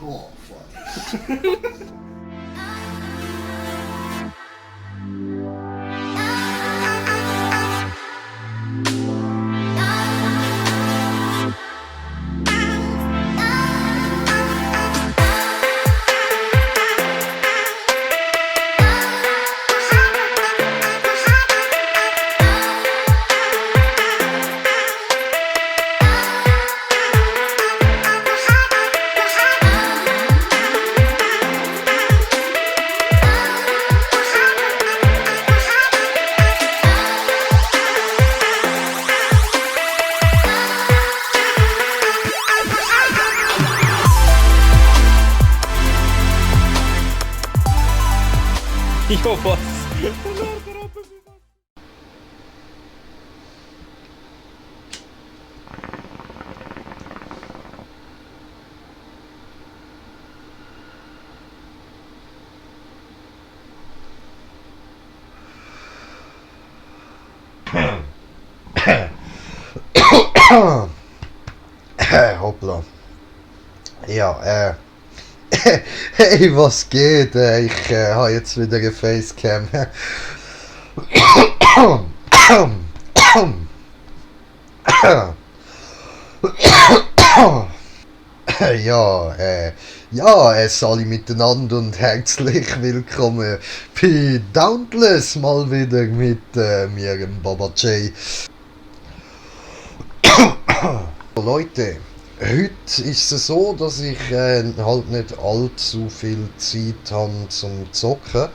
Oh, fuck. Jo, was? Hoppla. Ja, hey, was geht? Ich habe jetzt wieder eine Facecam. Alle miteinander und herzlich willkommen bei Dauntless, mal wieder mit mir, dem Baba J. Leute, heute ist es so, dass ich halt nicht allzu viel Zeit habe zum Zocken.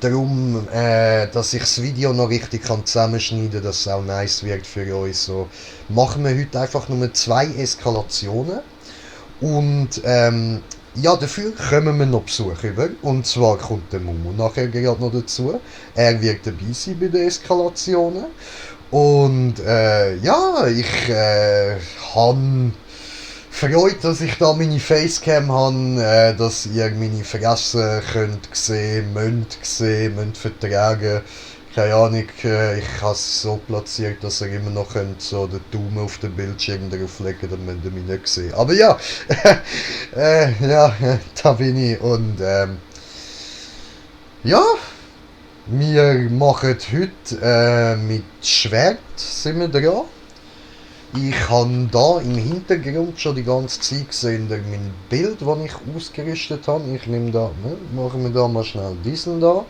Darum, dass ich das Video noch richtig zusammenschneiden kann, dass es auch nice wird für euch. So machen wir heute einfach nur 2 Eskalationen. Und ja, dafür kommen wir noch Besuch über. Und zwar kommt der Mumu nachher gerade noch dazu. Er wird dabei sein bei den Eskalationen. Und ja, ich habe Freude, dass ich da meine Facecam habe, dass ihr meine Fresse könnt sehen, müsst vertragen. Keine Ahnung, ich habe es so platziert, dass ihr immer noch könnt, so den Daumen auf den Bildschirm drauflegen, dann müsst ihr mich nicht sehen. Aber ja, ja, da bin ich und ja. Wir machen heute mit Schwert sind wir dran. Ich habe da im Hintergrund schon die ganze Zeit gesehen, mein Bild, das ich ausgerüstet habe. Ich nehme da, machen wir da mal schnell diesen da.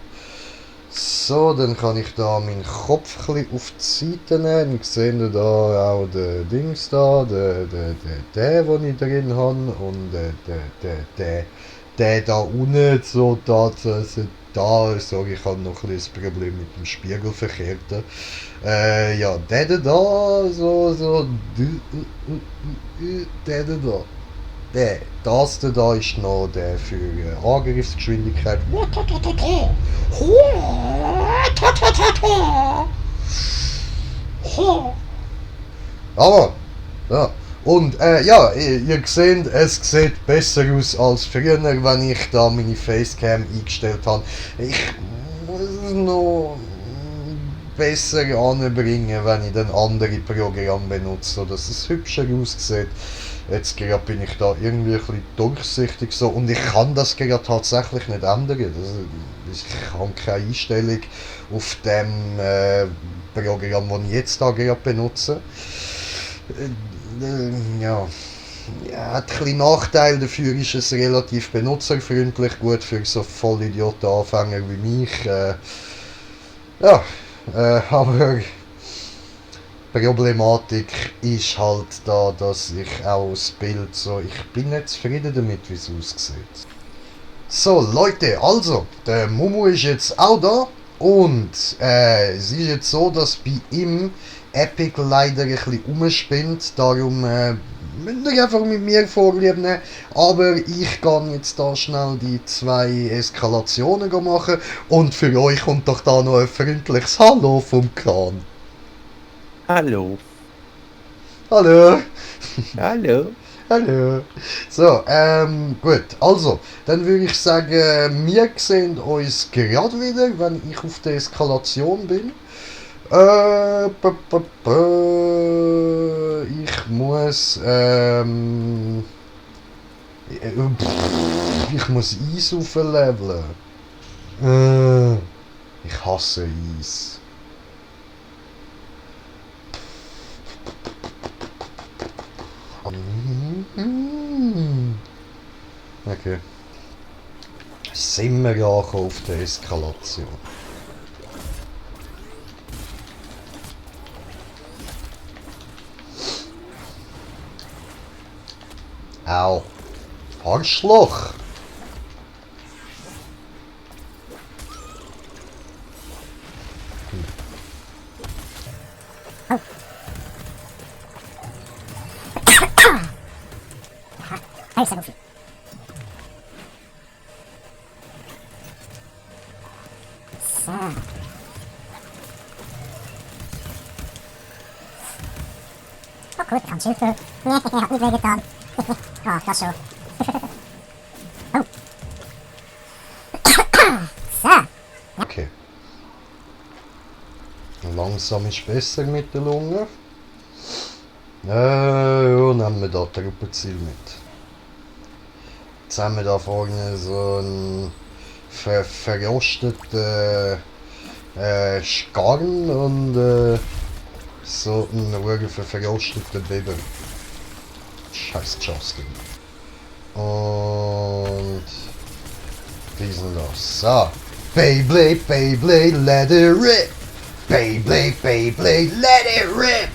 So, dann kann ich da meinen Kopf ein bisschen auf die Seite nehmen. Ich sehe da auch den Dings da, den ich drin habe und der da unten, so da, sorry, ich habe noch ein bisschen das Problem mit dem Spiegelverkehrten. Ja, der da, so, der da. Das da ist noch der für Angriffsgeschwindigkeit. Aber, ja. Und ja, ihr seht, es sieht besser aus als früher, wenn ich da meine Facecam eingestellt habe. Ich muss es noch besser anbringen, wenn ich dann andere Programme benutze, sodass es hübscher aussieht. Jetzt gerade bin ich da irgendwie ein bisschen durchsichtig so und ich kann das gerade tatsächlich nicht ändern. Ich habe keine Einstellung auf dem Programm, das ich jetzt da gerade benutze. Ja, hat ein bisschen Nachteil, dafür ist es relativ benutzerfreundlich, gut für so Vollidioten Anfänger wie mich. Ja, aber Problematik ist halt da, dass ich auch das Bild so, ich bin nicht zufrieden damit, wie es aussieht. So Leute, also, der Mumu ist jetzt auch da und es ist jetzt so, dass bei ihm Epic leider ein bisschen umspinnt, darum müsst ihr einfach mit mir Vorlieb nehmen, aber ich kann jetzt da schnell die 2 Eskalationen machen und für euch kommt doch da noch ein freundliches Hallo vom Khan. Hallo. Hallo. Hallo. Hallo. So, gut, also, dann würde ich sagen, wir sehen uns gerade wieder, wenn ich auf der Eskalation bin. Ich muss, Ich muss Eis aufleveln. Ich hasse Eis. Okay. Sind wir ja auf der Eskalation. Au. Arschloch! Heißer Luffy. So. Oh gut, kann Schilfe. Nee, hat nicht wehgetan. Oh, das schon. Oh. So. Okay. Langsam ist besser mit der Lunge. Ja, nehmen wir da Truppenziel mit. Jetzt haben wir da vorne so einen verrosteten Skarren und so einen Rügen für verrosteten Biber. Scheiß Justin. Und diesen da. So. Beyblade, Beyblade, let it rip! Beyblade, Beyblade, let it rip!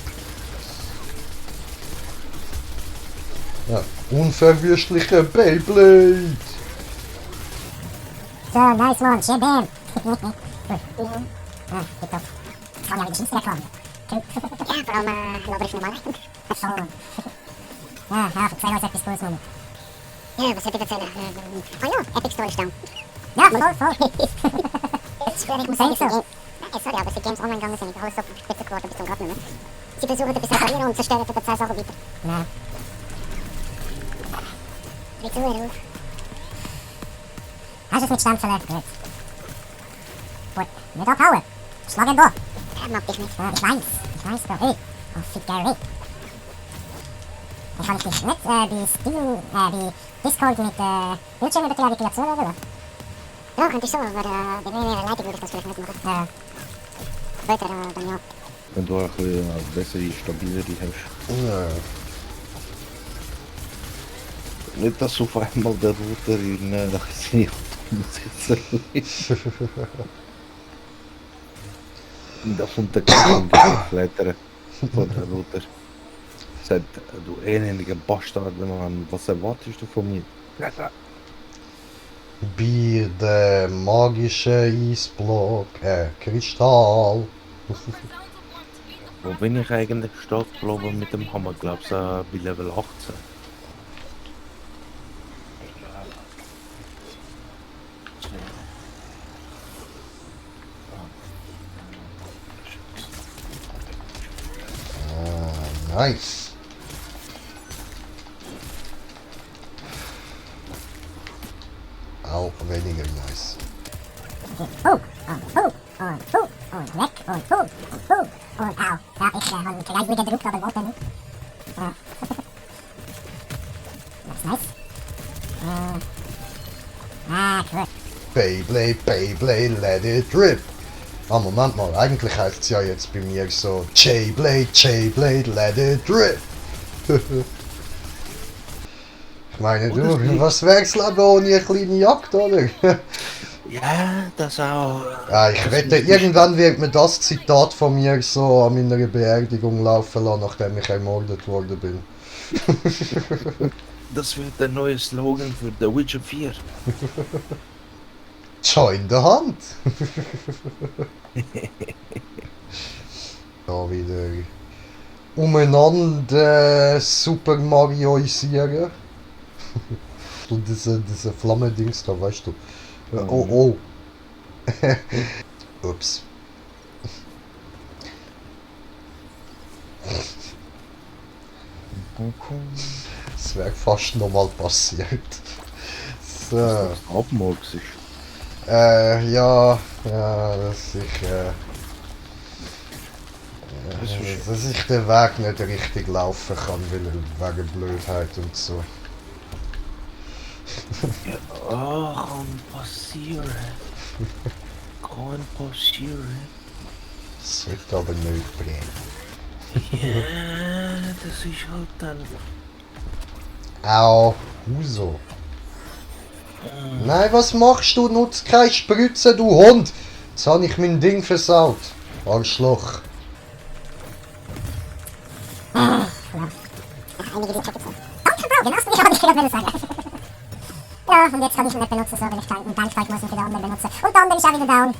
Ja, unverwüstlicher Beyblade! So, nice one, Shabam. Ah, geht doch. Das kann ja wieder Schießler kommen. Ja, vor allem, glaube ich normal. So. Ja, ja, für 2 Leute etwas Cooles Moment. Ja, was hätte ich erzählen? Ah ja, Epic Story Stamm. Ja, voll. Jetzt schwöre ich, muss eigentlich so. Nein, sorry, aber seit Games Online gegangen sind, alles so spitze geworden bis zum Grad nicht mehr. Sie versuchen etwas zu reparieren und zerstören die 2 Sachen weiter. Ja. Wie zu auf. Hast du es mit Stampfen? Gut. Gut, nicht abhauen. Schlag ihn da. Mag dich nicht. Ich weiß doch. Hey, oh, Figaré. Dann kann ich dich nicht bei Steam, bei Discord mit Bildschirmübertragung zuhören, oder? Ja, könnte ich so, aber bei mir in der Leitung würde ich das vielleicht nicht machen. Ja. Später dann ja. Wenn du auch eine bessere, stabilere hast. Ja. Nicht, dass auf einmal der Router in seine Automatisierung ist. Und da kommt der Klettern von der Router. Sagt, du elender Bastard, Mann, was erwartest du von mir? Bier, der magische Eisblock, Kristall. Wo bin ich eigentlich stehen geblieben mit dem Hammer, glaubst du, bei Level 18? Nice. Auch weniger nice. Und weg und au. Ja, ich habe gleich wieder gedrückt, aber wollte nicht. Ja. Das ist nice. Cool. Beyblade, Beyblade, let it rip. Ah, Moment mal, eigentlich heißt es ja jetzt bei mir so J-Blade, J-Blade, let it rip. Ich meine, du, was wär's Leben ohne eine kleine Jagd, oder? Ja, das auch. Ja, ich wette, irgendwann wird mir das Zitat von mir so an meiner Beerdigung laufen lassen, nachdem ich ermordet worden bin. Das wird der neue Slogan für The Witcher 4. Join the Hunt! Da wieder umeinander Super Marioisieren. Und diese Flammendings da, weißt du. Oh. Ups. Das wäre fast nochmal passiert. So. Abmurks ist. Ja, dass ich den Weg nicht richtig laufen kann, weil wegen Blödheit und so. Ja, oh, kann passieren. Kann passieren. Das sollte aber nicht bringen. Ja, das ist halt dann. Au, Huso. Nein, was machst du? Nutz keine Spritze, du Hund! Jetzt habe ich mein Ding versaut. Arschloch. Einige die Kette. Genau, das ich aber nicht gerade sagen. Ja, und jetzt kann ich ihn nicht benutzen, so wenn ich tanken. Tanksteig muss ich wieder anderen benutzen. Und der andere ist auch wieder down.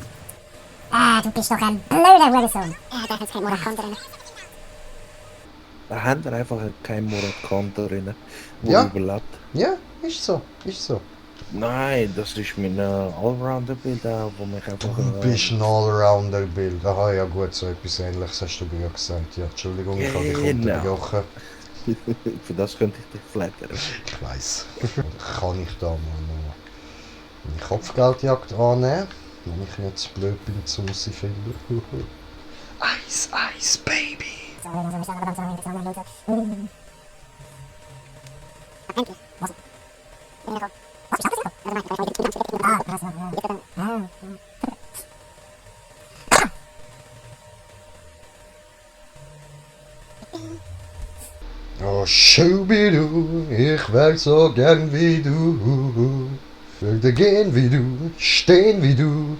Ah, du bist doch ein blöder Hurensohn. Ja, da ist kein Murakon drin. Da haben wir einfach keinen Murat drin, der Ja. überlebt. Ja, ist so, ist so. Nein, das ist mein Allrounder-Bild, wo mich einfach. Du bist ein Allrounder-Bild. Aha, ja gut, so etwas Ähnliches hast du gerade gesagt. Ja, Entschuldigung, ich habe dich Genau. unterbrochen. Für das könnte ich dich flattern. Ich weiss. Kann ich da mal noch eine Kopfgeldjagd annehmen? Wenn ich nicht zu blöd bin, zum sie finden. Eis, Eis, Baby! Oh, Schubidu, ich wär so gern wie du. Würde gehen wie du, stehen wie du.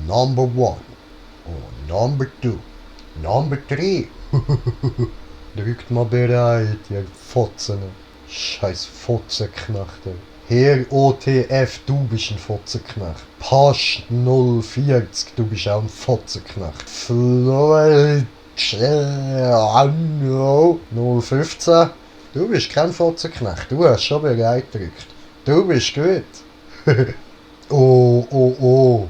Number one. Oh, number two. Number three. Drückt mal bereit, ihr Fotzen. Scheiß Fotzenknechte. Herr OTF, du bist ein Fotzenknecht. Pasch 040, du bist auch ein Fotzenknecht. Floyd 015, du bist kein Fotzenknecht. Du hast schon bereit gedrückt. Du bist gut. Oh, oh, oh.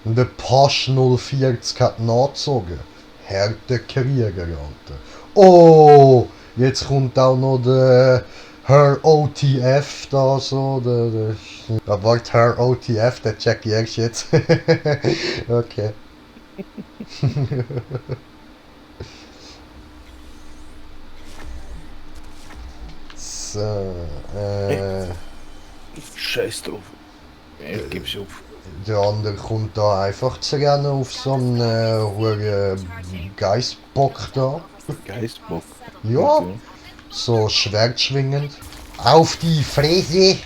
Und der Pasch 040 hat nachgezogen. Härte Krieger, Alter. Oh, jetzt kommt auch noch der Herr OTF da so. Ja, warte, Herr OTF, der check ich erst jetzt. Okay. So, Scheiß drauf. Ich geb's auf. der andere kommt da einfach zu rennen auf so einen hohen Geistbock da. Geistbock. Ja, Okay. so Schwert schwingend. Auf die Fresse!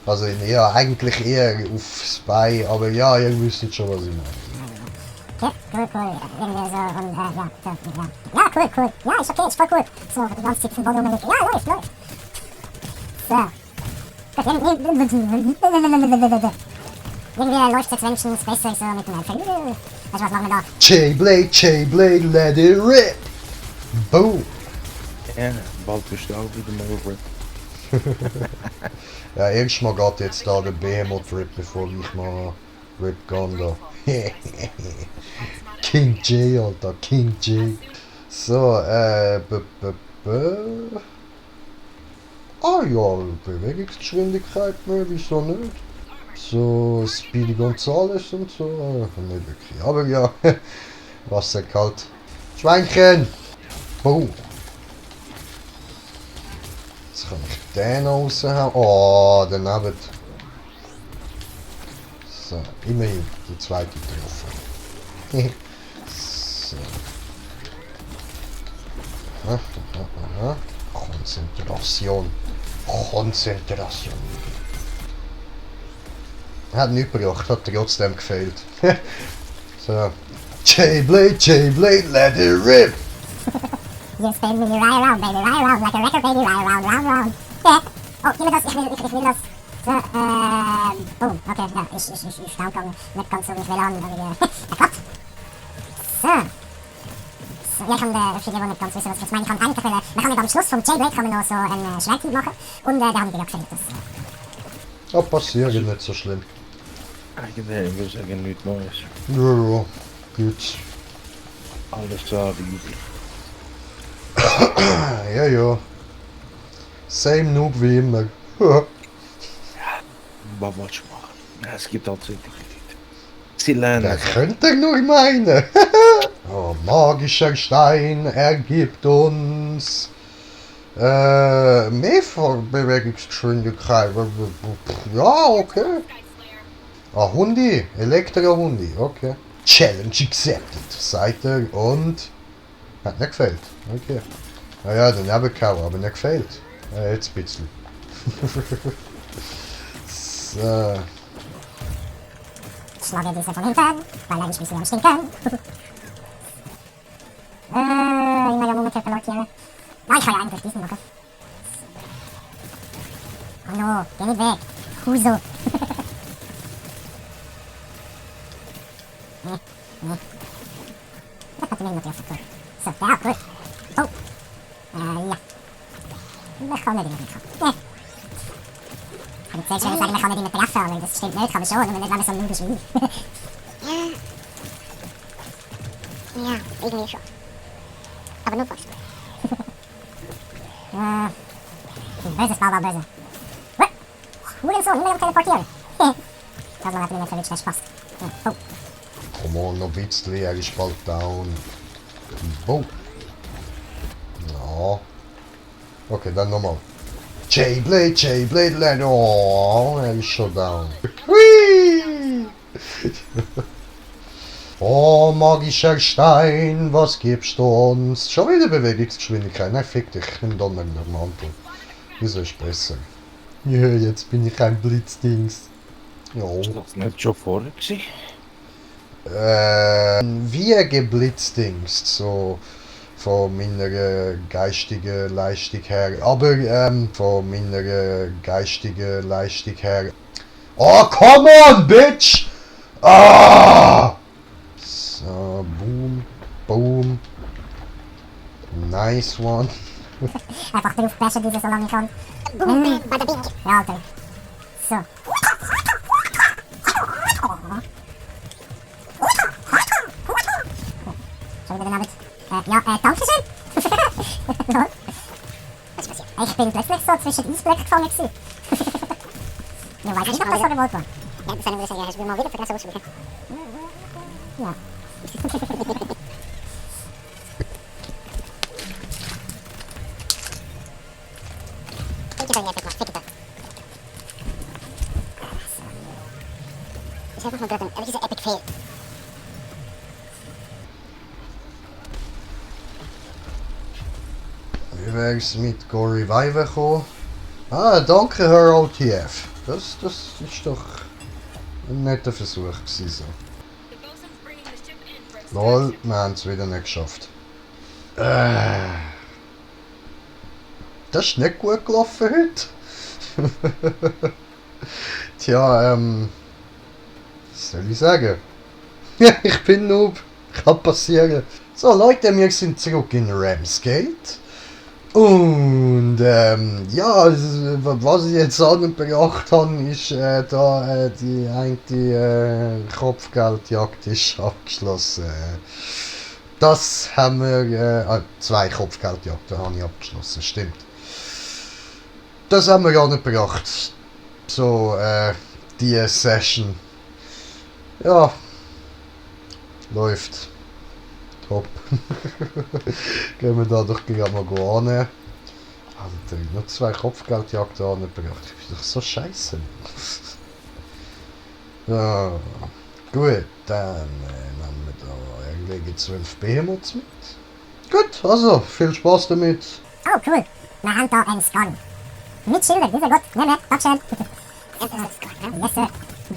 Also ja, eigentlich eher aufs Bein, aber ja, ihr wisst schon, was ich meine. Ja, cool, cool. Irgendwie so und ja, so, ja. Ja, cool, cool. Ja, ist okay, ist voll cool. So, die ganze Zeit vom Boden rumliegen. Ja, läuft, läuft. So. Gut, irgendwie läuft es jetzt wenigstens besser so mit dem Fell. Weißt du, was machen wir da? J-Blade, let it rip! Boom! Ja, bald bist du auch wieder mal RIP. Ja, erstmal geht jetzt da der Behemoth Rip, bevor ich mal Rip gehen da. King J, Alter, King J. So, Ah ja, Bewegungsgeschwindigkeit, ne, wieso nicht? So, Speedy Gonzales und so, nicht wirklich. Aber ja, Wasser kalt. Schweinchen! Boom! Jetzt kann ich den noch raushauen. Oh, daneben. So, immerhin die zweite getroffen. So. Aha. Konzentration. Konzentration. Hat nichts gebracht, hat trotzdem gefehlt. So. J-Blade, let it rip! You spin me right around, baby, right around, like a record, baby, right around, round, round. Ja. Oh, gib mir das, ich will das. So, boom, okay, ja, ich stand nicht ganz so, wie ich will haben, aber Gott. So. So, ja, kann der viele, die nicht ganz wissen, was ich jetzt meine. Ich kann eigentlich, man kann nicht am Schluss vom J-Blade kann man noch so einen Schwerthieb machen und da habe ich wieder gefällt. Ja, passiert nicht so schlimm. Eigentlich will ich sagen, nichts Neues. Ja, gut. Alles klar, wie üblich. Ja. Same Noob wie immer. Was willst du machen? Ja, es gibt halt solche Leute. Sie lernen. Wer könnte nur meinen? Oh magischer Stein ergibt uns mehr Bewegungsgeschwindigkeit. Ja, okay. Ah, Hundi, Elektro-Hundi, okay. Challenge accepted, sagt er und hat nicht gefällt. Okay. Naja, der Nebenkauer, aber nicht gefällt. Jetzt ein bisschen. So. Schlage diese von hinten, weil er nicht ein bisschen am Stinken. Immer ja Moment blockieren. Ja, ich kann ja eigentlich diesen machen. Oh no, geh nicht weg. Huso. Nee. Das hat mir nicht auf der So, ja, gut. Oh. Ja. Das kann nicht mehr. Nee. Ich habe zuerst schon gesagt, man kann nicht immer treffen, aber das stimmt nicht, kann man schon, und nicht, wenn man so noob ist wie ich. Ja, irgendwie schon. Aber nur fast. Böses Ball war böse. Hurensohn, immer noch teleportieren. Das hat mir nicht verwünscht, der Spaß. Oh. Komm on, noch ein bisschen, er ist bald down. Boom. Ja. Okay, dann nochmal. J-Blade, Land. Oh, er ist schon down. Hui! Oh, magischer Stein, was gibst du uns? Schon wieder Bewegungsgeschwindigkeit. Nein, fick dich, nimm Donner in den Mantel. Wieso ist besser? Ja, jetzt bin ich ein Blitzdings. Ja. Ist das nicht schon vorher gewesen? Wie geblitzdingst, so von meiner geistigen Leistung her. Aber von meiner geistigen Leistung her. Oh, come on, bitch! Ah! So, boom, boom. Nice one. Einfach drauf bashen, diese so lange ich kann. Boom, bada bing. Ja, Alter. So. Schon wieder damit. Ja, dankeschön. Lol. Was ist passiert? Ich bin plötzlich so zwischen Eisblöcken gefangen gewesen. Ja, weiß ich nicht, ob das so gewollt war. Ja, das soll ich sagen, hast du mir mal wieder vergessen auszusprechen. Ja. Ich habe nicht gemacht, fick it. Ich habe noch gerade ein riesiger Epic Fail. Wie wär's mit Go Revive kommen? Ah, danke Herr OTF. Das ist doch ein netter Versuch gewesen. So. Lol, wir haben es wieder nicht geschafft. Das ist nicht gut gelaufen heute. Tja, was soll ich sagen? Ich bin Noob. Kann passieren. So Leute, wir sind zurück in Ramsgate. Und ja, also, was ich jetzt angebracht habe, ist die eine Kopfgeldjagd ist abgeschlossen. Das haben wir, 2 Kopfgeldjagden habe ich abgeschlossen, stimmt. Das haben wir angebracht. So, die Session. Ja, läuft. Top. Gehen wir da doch gerade mal an. Alter, nur 2 Kopfgeldjagden angebracht. Ich bin doch so scheiße. Ja, gut, dann nehmen wir da irgendwie 12 Behemoths mit. Gut, also, viel Spaß damit. Oh, cool. Wir haben da einen Scan. Mit Schilder, dieser Gott. Nehmen wir, Dankeschön. Yes, sir.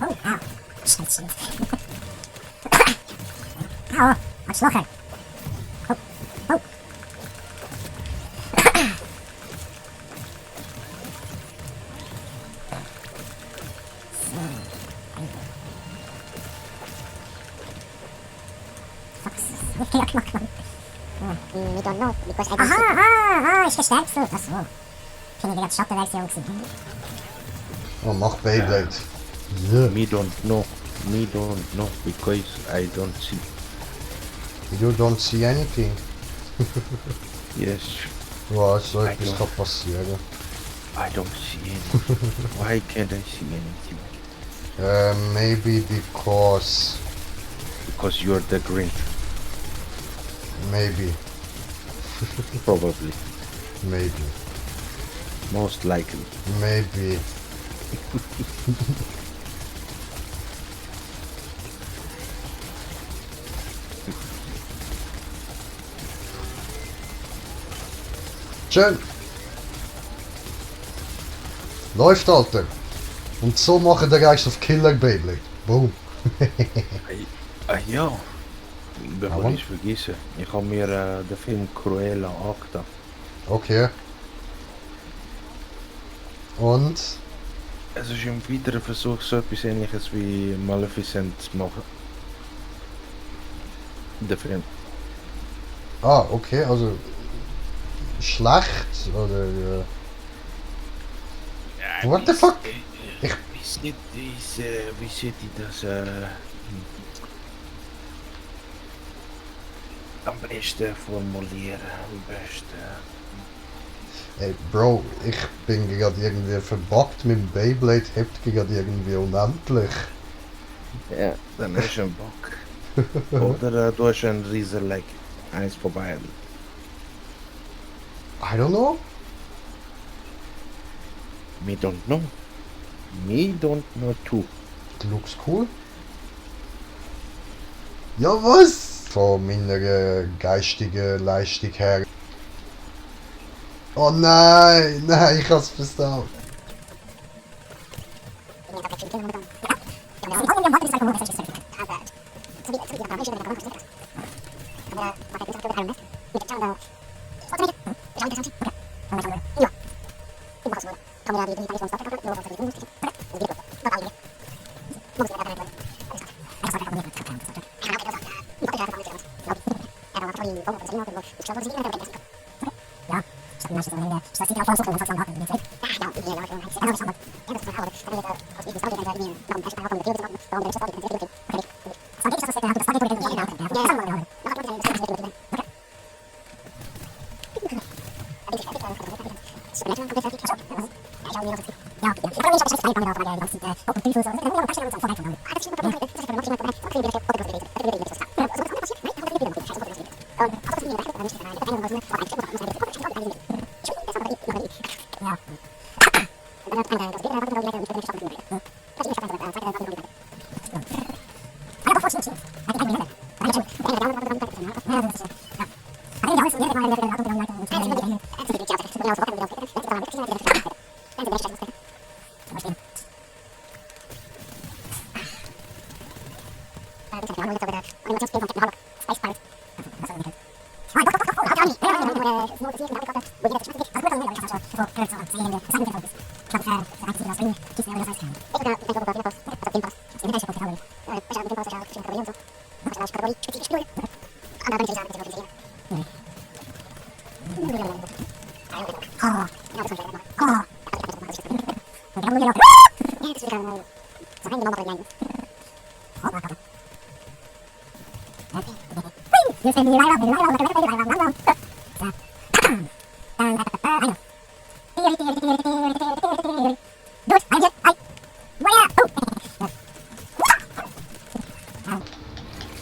Oh, au. Scheiße. Au, ein Schlocher. Oh, oh. We don't know, because I don't see. Ist gestärkt so. Achso. Ich bin gerade Schattenversion gewesen. Oh, mach Beyblade. Yeah. Me don't know, because I don't see. You don't see anything. Yes, Ja, so I etwas don't. kann passieren. I don't see anything. Why can't I see anything? Maybe because... Because you're the green. Maybe. Probably. Maybe. Most likely. Maybe. Schön. Läuft, Alter. Und so machen der Geist auf Killer Beyblade. Boom. Ja. Bevor Mann. ich vergesse, ich habe mir den Film Cruella angetan. Okay. Und? Es ist ein weiterer Versuch, so etwas ähnliches wie Maleficent zu machen. Der Film. Ah, okay, also schlecht oder What the fuck? Ich- Wie sieht die das am besten formulieren? Am besten. ey, Bro, ich bin gerade irgendwie verbuggt mit dem Beyblade, hebt gerade irgendwie unendlich. Ja, dann hast du einen Bock. Oder du hast einen Riesenleck. Eins vorbei. I don't know. Me don't know. Me don't know too. Looks cool. Ja, was? Von meiner geistigen Leistung her. Oh nein, nein, ich hab's verstanden.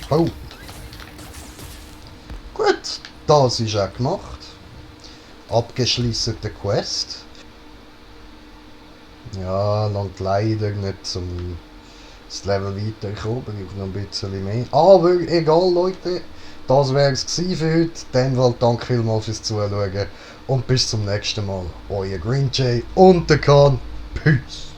Oh. Gut, das ist auch gemacht. Abgeschlossen der Quest. Ja, langt leider nicht zum das Level weiterkommen, braucht noch ein bisschen mehr. Aber egal Leute, das wäre es für heute. Dann halt danke vielmals fürs Zuschauen und bis zum nächsten Mal. Euer Green Jay und der Khan. Peace.